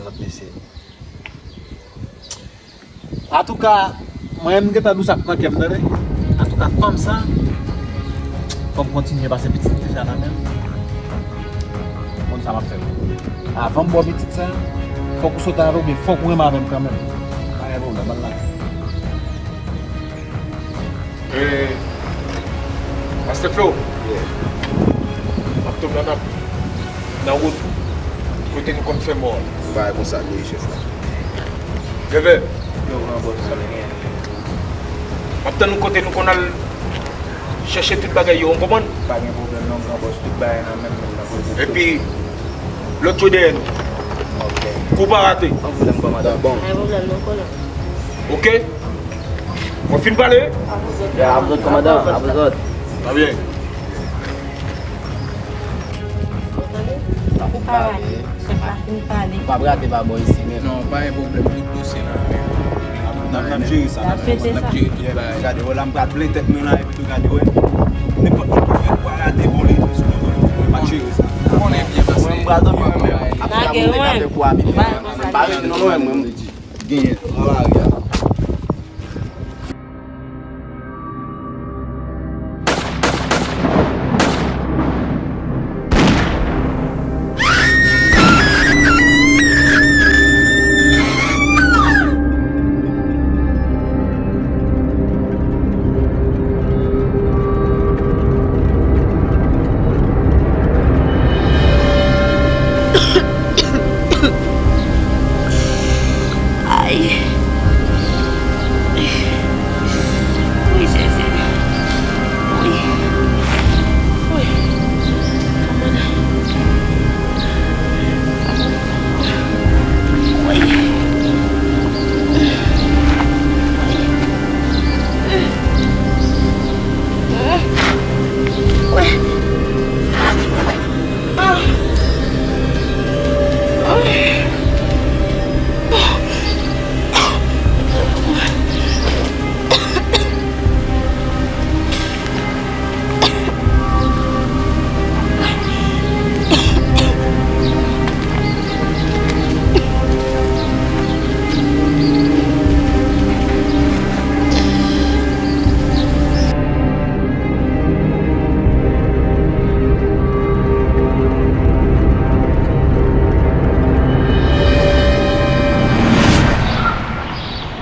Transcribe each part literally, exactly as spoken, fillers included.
Lòt mesye. Antouka, mwen menm m gentan di w sa k nan kè m, tande. Antouka, fanm sa, fò m kontinye pase pitit deja nan men m. Konn sa m ap fè. Avan m ba w pitit sa, fòk ou sot avè m, oubyen fòk ou renmen avè m kanmenm. Pa gen pwoblèm, al la. Eh, Master Flo. Yeah. M ap tonbe nan, nan, nan wout kote nou konn fè mò a. Bagay konsa li ye, chèf la. Veve. Yo, gran bòs, sa le gen. M ap tann nou kote nou konn al chèche tout bagay yo, w konprann? Pa gen pwoblèm non, gran bòs, tout bagay nan men m, nan kote. Epi, lòt yo dèyè nou. Ok. Kou pa rate. An pwoblèm, kòmandan. Bon. Pa gen pwoblèm non, kòmandan. Ok? Mwen fin pale? Ya, ap zòt, kòmandan, ap zòt. Trè byen. Ou pa rate. Chèf la fin pale. Ou p ap rate pa bò isi menm. Non, pa gen pwoblèm, tout dosye nan men. N ap, n ap jere sa, n ap jere sa. N ap jere tout bagay. Gade, wè la, m pral plen tèt mwen la, epi tou gade, wè. Nenpòt moun ki fè, ou pa rate, bon, li sou moto, m ap jere sa. Konnen byen pase. Mwen, m pral dòmi, mwen, men. Lage, wè. M pa rete non, non, mwen. Genyen nan lari a. Ay. Wi, Jezi. Wi. Wi. Kòmandan. Wi. Wi.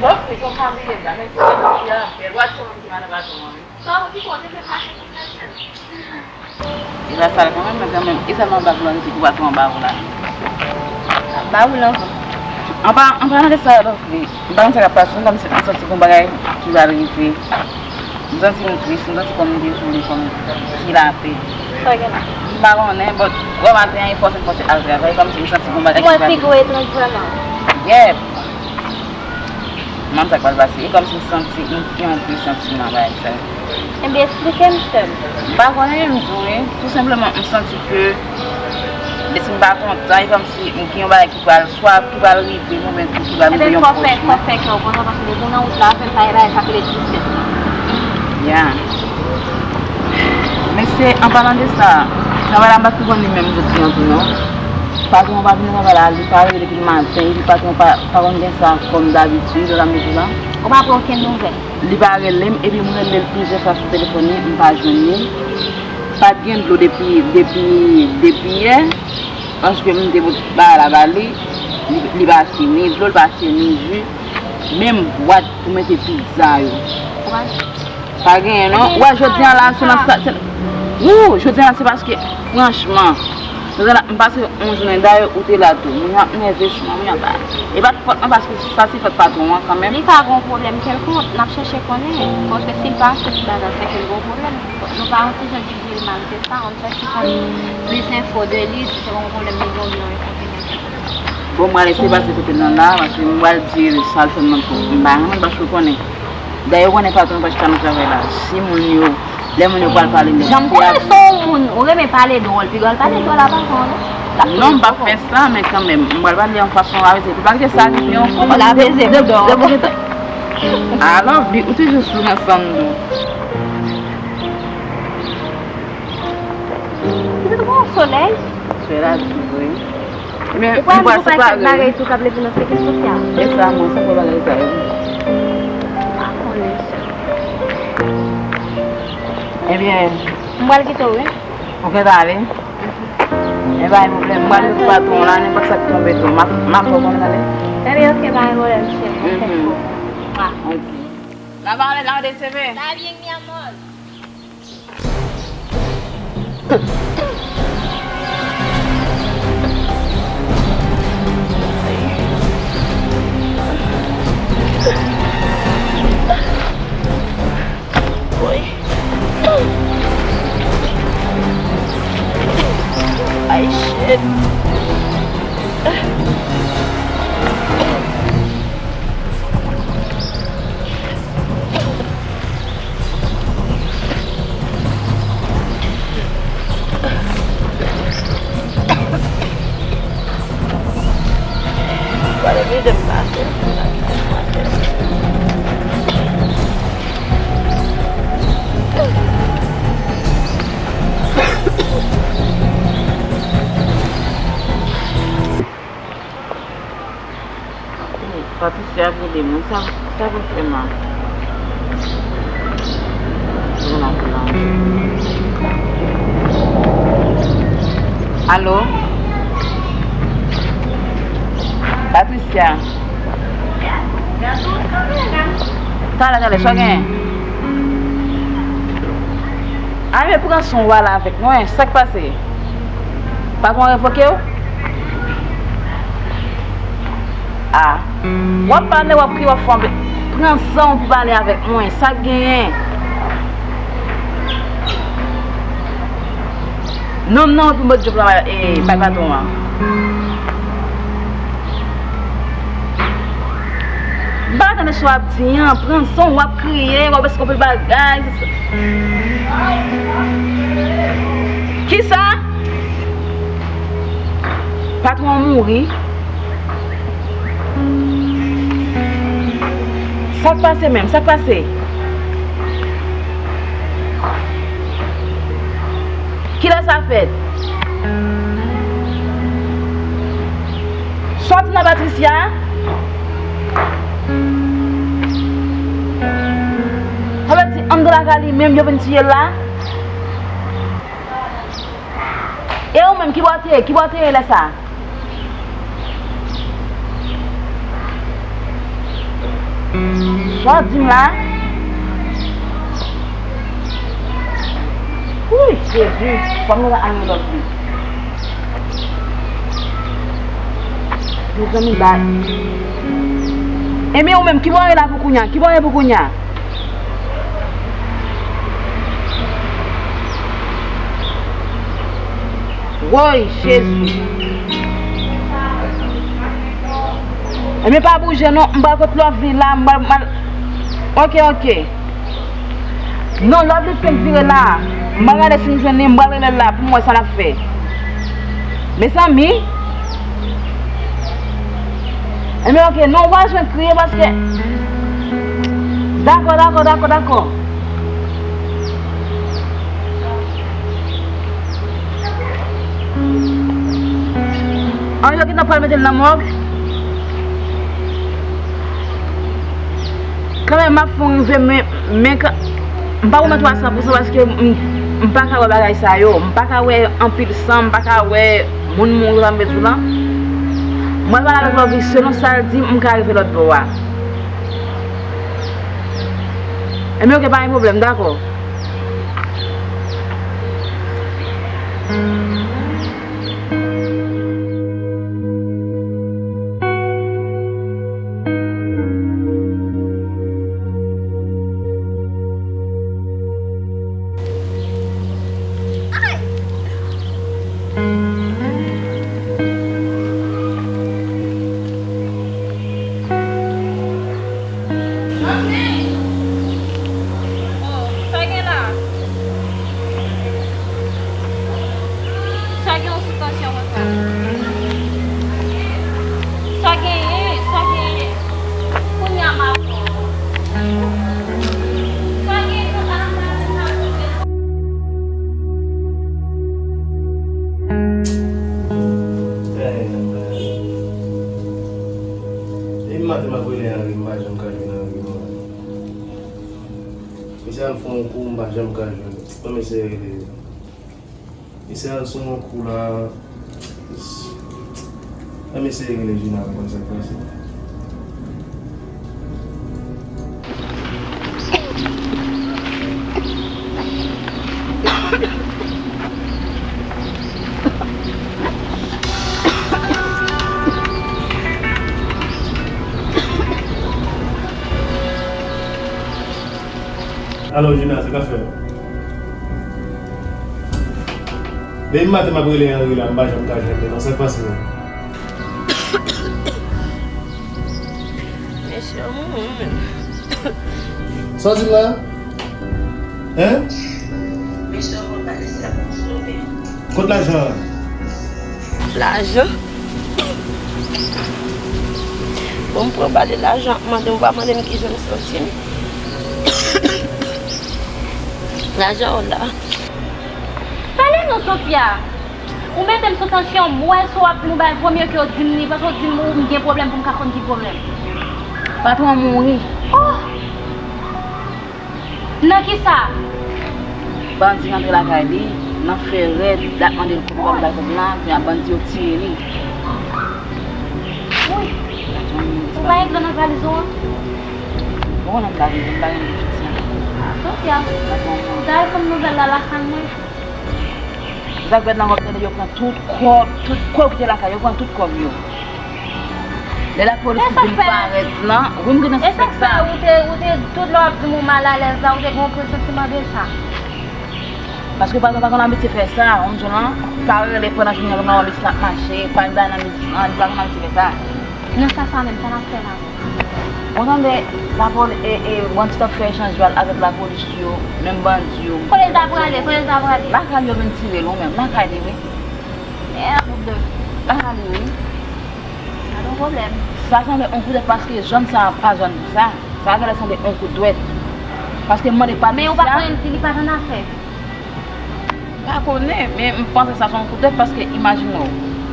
Donk, li son sanble la, men ki se nan ki a, bèl wad se mwen ki madan patwon an, wi. Sa ou di kote se pase ki fè sèl. E pa sal kanmenm, men kanmenm, e sèlman bag lan ki pou patwon an ba ou la. Ba ou la ankò. An pa, an pa nan de sa, donk, m pa konn sa k ap pase, m kòmsi m santi gon bagay ki pral rive. M santi m tris, m santi kòm m dezoule, kòm m ti lapè. Sa gen la? M pa konnen, but, wè maten an, e fòse m fòse al travay, kòmsi m santi gon bagay ki pral rive. Ou wè figo etranj vrèman? Yep. M pa konn sa k pral pase. E kòmsi m santi m gen yon presantiman bagay sa yo. Enben, eksplike m, sè m. M pa konnen, m di w, wi. Tou senpleman, m santi ke, si m pa kontan, e kòmsi m gen yon bagay ki pral, swa ki pral rive mwen menm, ki pral rive yon pwòch mwen. Enben, fò fè, fò fè kè w kontan, paske depi w nan wout la, fè m pa gen bagay k ap rete sèt la. Ya. Men se, an palan de sa, travay la, m pa t tou konn li menm jodi an tou, non. Patwon an pa vin nan travay la, li pa rele depi maten, epi patwon an pa, pa konn gen sa kòm dabitid, jan m te di w la. Ou pa pran okenn nouvèl? Li pa rele m, epi m rele l plizyè fwa sou telefòn li, m pa jwenn li. Pa t gen dlo depi, depi, depi yè, paske m te pote bagay la ba li, li, li pa achte ni dlo, li pa achte ni ji, menm bwat pou mete pizza yo. Pa genyen non. Wè, jodi a la, se nan sa, se, wou, jodi a la, se paske, franchman, jodi a la, m pase yon jounen, dayè, ou te la tou. Moun yo ap nève sou mwen, moun yo ap, e pa t fòt mwen, paske sa se fòt patwon an kanmenm. Li ka gon pwoblèm kèlkonk, n ap chèche konnen. Paske si l pa achte tout bagay, se ke l gon pwoblèm. Nou pa yon ti jan ki di l mal, se sa, ann chèche konn plis enfo de li, si se gon pwoblèm li gen oubyen yon enfo ki gen. Bon, m pral eseye pase kote l nan la, paske m pral di l sa l fè m nan tou. M pa renmen l, paske w konnen. Dayè, ou konnen patwon pa chita nan travay la. Si moun yo, lè moun yo pral pale nèg, jan m konnen se w moun, ou renmen pale dwòl, piga w al pale dwòl a patwon an, non? Non, m p ap fè sa, men kanmenm, m pral pale yon fason avèse. Epi pa kite sa rive ankò. Ou la peze pou dò. Alò, Vli, ou toujou sou nan sann dou. Ou te twò solèy? Solèy la di vre. Men, ou pral nou pral sipare. Ou pral fè bagay tou k ap leve nan sèk sosyal. E sa, mwen, se pou bagay sa yo. M pa konnen, chè. Ebyen, m pral kite w, wi. Ou gentan ale? E pa gen pwoblèm. M pral di patwon la, nenpòt sa k tonbe tou. M ap, m ap fè w konnen, tande? Ebyen, oke, pa gen pwoblèm, chè. Mhm. Oke. La va, la va, deseve. Está bien, mi amor. Ay, shit. Patricia ap rele mwen. Sa, sa pou fè m la? Alo? Patricia. Talè, talè, sa w genyen? Ay, men pran san w ale avèk mwen. Sa k pase? Patwon an revoke w? A. W ap pale, w ap kriye, w ap fè anpil. Pran san w pou pale avèk mwen. Sa k genyen? Non, non, pou mwen djòb la, e, bay patwon an. M pa tande sa w ap di an. Pran san w, w ap kriye, w ap eskonpe bagay. Kisa? Patwon an mouri? Sa k pase menm? Sa k pase? Kilè sa fèt? Sa w di la, Patricia? Sa vle di anndan lakay li menm yo vin tiye l la? E ou menm, kibò w te ye? Kibò w te ye lè sa? Sa w di m la? Wouy, Jezi, fò m al nan lòt vi. Mezanmi, bay. Ebyen, ou menm, kibò w ye la pou kounya? Kibò w ye pou kounya? Woy, Jezi. Ebyen, pa bouje non, m pral kot Lovely la, m pral, m pral. Oke, oke. Non, Lovely fenk vire la. M pral gade si m jwenn li, m pral rele l la pou m wè sa l ap fè. Mezanmi. Ebyen, oke, non, ou pa bezwen kriye paske. Dakò, dakò, dakò, dakò. An, yo gentan pral mete l nan mòg. Kanmenm, m ap fè yon rive, men, men, ka-, m pa pwomèt w a san pou san paske m, m pa ka wè bagay sa yo. M pa ka wè anpil san, m pa ka wè moun mouri, sa m vle di w la. Mwen pale avèk Lovely, selon sa l di m, m ka rive lòt bò a. Ebyen, oke, pa gen pwoblèm, dakò. Sa gen la? Maten m ap rele Henry, m pa janm ka jwenn Henry non. Misye al fè yon kou, m pa janm ka jwenn li. Ban m eseye rele li. Misye al sou yon kou la. Ban m eseye rele Gina pou konn sa k pase. Alo, Gina, sa k ap fèt? Depi maten m ap rele Henry la, m pa janm ka jwenn li non, sa k pase menm? Mesye, mwen menm. Sa w di m la? Hein? Kot lajan an? Lajan? Bon, m pran ba li lajan, ap mande m, ou pa mande m kijan m santi m. Lajan w la. Pale non, Sofia. Ou mete m sou tansyon, m wè si w ap di m ou bay, vo mye ke w di m li, paske w di m ou m gen pwoblèm pou m ka konn ki pwoblèm. Patwon an mouri. Oh! Nan kisa? Bandi rantre lakay li, nan fè rèd, l ap mande l kòb, li pa vle bay kòb la, kounye a bandi yo tiye li. Wi. Ou pa gen dlo nan valiz ou an? Bon, nan valiz, m pa gen dlo piti. Ah, Sofia. Ou ta al konn nouvèl la lakay mwen. Zak vèt nan kòb tande yo pran tout kòb, tout kòb ki te lakay yo, pran tout kòb yo. Lè lapolis vin parèt lan, wi, m gentan sispèk sa. E sa k fè ou te, ou te, tout lè w ap di m ou malalèz la, ou te gen yon presantiman de sa? Paske patwon pa konn abitye fè sa, ou konprann, pa rele pandan jounen, pandan w ap mache, pa bay nan midi, an, li pa konn abitye fè sa. Nan ka sa menm, sa n ap fè la? Ou tande, lapoli-, e, e, bandi t ap fè echanj bal avèk lapolis yo, menm bandi yo. Kote l ta prale? Kote l ta prale? Lakay yo vin tire l, ou menm, lakay li, wi. Mèd. Lakay li, wi. Sa gon pwoblèm. Sa sanble yon koudèt paske zòn sa a pa zòn pou sa. Sa genlè sanble yon koudèt. Paske m mande pa di sa. Men ou pa konnen si li pa t annafè. M pa konnen, men m panse sa se yon koudèt paske imajine w,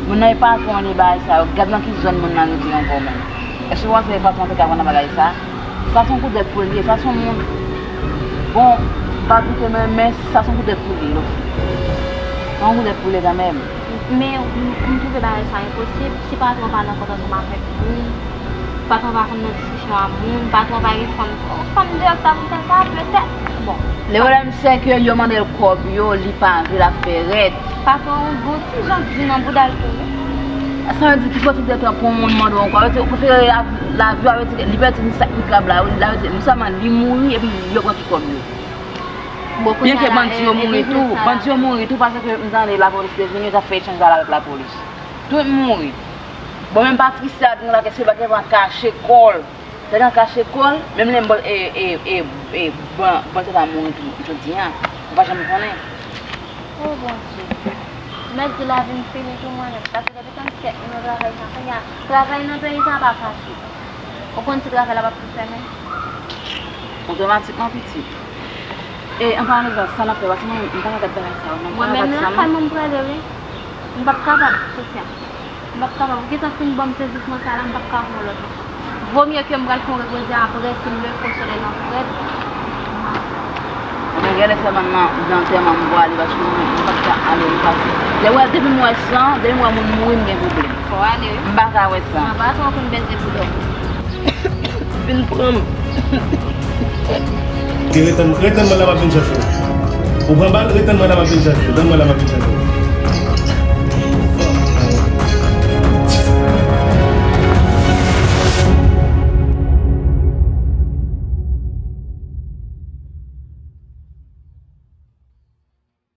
moun nan e patwon li bagay sa yo, gad nan ki zòn moun nan rete ankò menm. Èske w panse patwon an te ka pran nan bagay sa? Sa se yon koudèt pou l ye, sa se yon moun. Bon, m pa doute men, men sa se yon koudèt pou l ye, wi. Se yon koudèt pou l ye kanmenm. Men m, m twouve bagay sa enposib, si patwon pa nan kont ansanm avèk moun, patwon pa konn nan diskisyon a moun, patwon pa gen fanm, fanm deyò ki ta pou fè sa, petèt, bon. Le pwoblèm se ke yo mande l kòb yo, li pa vle, l ap fè rèd. Patwon an gon ti jan di nan bouda l tou, wi. Sa vle di ki fòt li te pran pou yon moun mande yon kòb, ou prefere lavi, lavi a, vle di li pèdi ni sak ni krab la, wi, la vle di non sèlman li mouri epi yo pran tout kòb yo. Byen ke bandi yo mouri tou, bandi yo mouri tou paske m tande lapolis te vini, yo t ap fè echanj bal avèk lapolis. Tout mouri. Bon, menm Patricia, di nou la ke se pa te pran kache kò l. Te gen kache kò l, menm lè bon, e, e, e, e, bon, bon, se ta mouri tou, jodi a. Ou pa janm konnen. O Bondye. Mèt di lavi m fini tou mwen menm. Paske depi trannsenk nou nan travay sa, kounye a, travay nan peyi sa pa fasil. Ou konn si travay la p ap tou fèmen? Otomatikman, pitit. E, an palan de sa, sa n ap fè, paske mwen, m pa ka gad bagay sa yo, non. Mwen menm, lakay mwen, m prale, wi. M p ap kapab, Sofia. M p ap kapab. Ou gentan fin ban m sezisman sa la, m p ap ka fè yon lòt ankò. Vomye ke m pral fè yon repoze apre, si m leve, solèy lan frèt. Mwen genlè sèlman nan, nan antèman m prale, paske mwen, m p ap ka ale, m pa. Lè wè, depi m wè san, depi m wè moun mouri, m gen pwoblèm. Fò w ale, wi. M pa ka wè sa. Mwen pa twò konn beze boudon. Vin pran m. Rete, rete mwen la, m ap vin chèche w. Ou pran bal, rete mwen la, m ap vin chèche w. Tann mwen la, m ap vin chèche w.